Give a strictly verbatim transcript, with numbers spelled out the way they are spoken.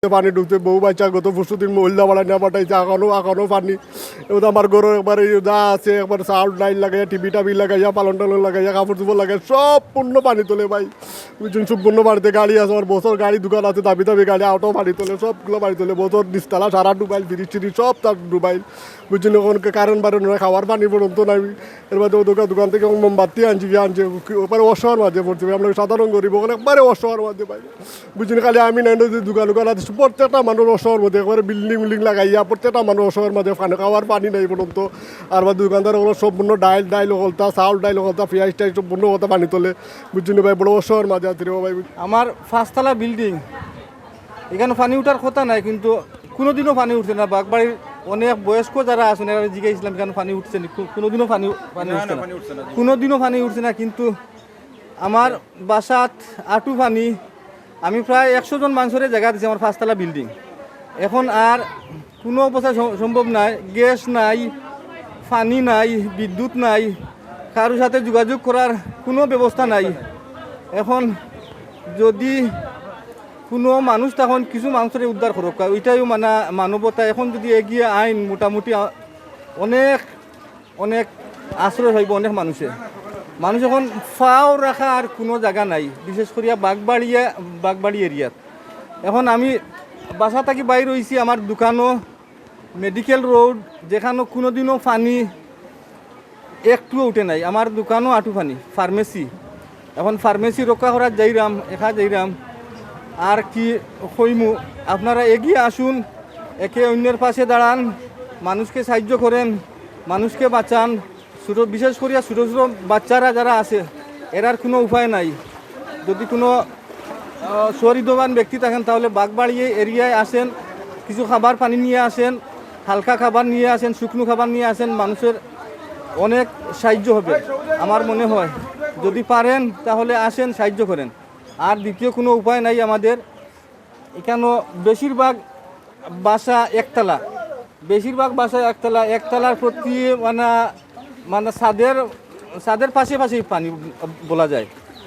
পানি ঢুকছে, বউ বাচ্চা গত পরশু দিন মহিলা বাড়াই না পাঠাইছে, এখনো এখনো পানি। এবার আমার ঘরর একবারে ইয়ে যা আছে, একবার চাউল ডাইল লাগাইয়া, টিভি টাভি লাগাইয়া, পালন টালন লাগাইয়া, কাপড় চোপড় লাগাইয়া, সম্পূর্ণ পানি তোলে ভাই। বুঝছেন, সম্পূর্ণ বাড়িতে গাড়ি আছে, আমার বছর গাড়ি দোকান আছে, দামি দামি গাড়ি, অটো পানি তোলে, সবগুলো পানি তোলে। বছর নিচতলা সারা ডুবাইল, ফ্রিজ ট্রিজ সব তার ডুবাইল। বুঝছেন, এখন কারেন্ট বাড়ে না, খাওয়ার পানি পর্যন্ত নাই। এর বাদে ও দোকান, দোকান থেকে মোমবাতি আনছি, কি আনছে, কি-, একবারে অসহায় মাঝে পড়ছে ভাই। আমরা সাধারণ গরিব, ওখানে একবারে অসহায় মাঝে ভাই। বুঝছেন, খালি আমি নাই, যদি দোকান দোকান আছে, প্রত্যেকটা মানুষ অসহায় মাঝে, একবারে বিল্ডিং উল্ডিং লাগাইয়া প্রত্যেকটা মানুষ অসহায় মাঝে, পানি খাওয়ার পানি নাই পর্যন্ত। আর বাদে দোকানদার ওগুলো সম্পূর্ণ ডাইল ডাইল হকলতা, চাউল ডাইল হকলতা, পেঁয়াজ টাইজ সম্পূর্ণ হকলতা পানি তোলে। বুঝছেন ভাই, বড় অসহায় মাঝে আছে রে ভাই। আমার পাঁচতলা বিল্ডিং, এখানো পানি উঠার কথা নাই, কিন্তু কোনোদিনও পানি উঠছে না। বাগবাড়ির অনেক বয়স্ক যারা আছেন, এরা জিজ্ঞাসা করছিলাম, এখানো পানি উঠছে নি? কো-, কোনোদিনও পানি, পানি না, উঠছে না, না। পানি উঠছে না। কোনোদিনও পানি উঠছে না, কিন্তু আমার বাসাত আটু পানি। আমি প্রায় একশো জন মানুষরে জাগা দিছি আমার পাঁচতলা বিল্ডিং। এখন আর কোনো অবস্থা স-, সম্ভব নাই, গ্যাস নাই, পানি নাই, বিদ্যুৎ নাই, কারোর সাথে যোগাযোগ করার কোনো ব্যবস্থা নাই। এখন যদি কোনো মানুষ তখন কিছু মানুষরে উদ্ধার করুক, ওইটাইও মানে মানবতা। এখন যদি এগিয়ে আইন মোটামুটি আ-, অনেক, অনেক আশ্রয় হইব অনেক মানুষে। মানুষ এখন ফাও রাখা আর কোনো জায়গা নাই, বিশেষ করিয়া বাগবাড়িয়া, বাগবাড়ি এরিয়াত। এখন আমি বাসা থাকি বাইর হইছি, আমার দোকানও মেডিকেল রোড, যেখানো কোনোদিনও পানি একটুও উঠে নাই। আমার দোকানও আটু পানি, ফার্মেসি। এখন ফার্মেসি রক্ষা করার যাইরাম, একা যাইরাম। আর কি কইমু, আপনারা এগিয়ে আসুন, একে অন্যের পাশে দাঁড়ান, মানুষকে সাহায্য করেন, মানুষকে বাঁচান। ছোটো, বিশেষ করিয়া ছোটো ছোটো বাচ্চারা যারা আছে, এরার কোনো উপায় নাই। যদি কোনো আহ, সহৃদয়বান ব্যক্তি থাকেন, তাহলে বাগবাড়ি এরিয়ায় আসেন, কিছু খাবার পানি নিয়ে আসেন, হালকা খাবার নিয়ে আসেন, শুকনো খাবার নিয়ে আসেন, মানুষের অনেক সাহায্য হবে আমার মনে হয়। যদি পারেন, তাহলে আসেন, সাহায্য করেন। আর দ্বিতীয় কোনো উপায় নাই আমাদের। এখানো বেশিরভাগ বাসা একতলা, বেশিরভাগ বাসা একতলা, একতলার প্রতি মানে, মানে ছাদের, ছাদের পাশে পাশেই পানি বলা যায়।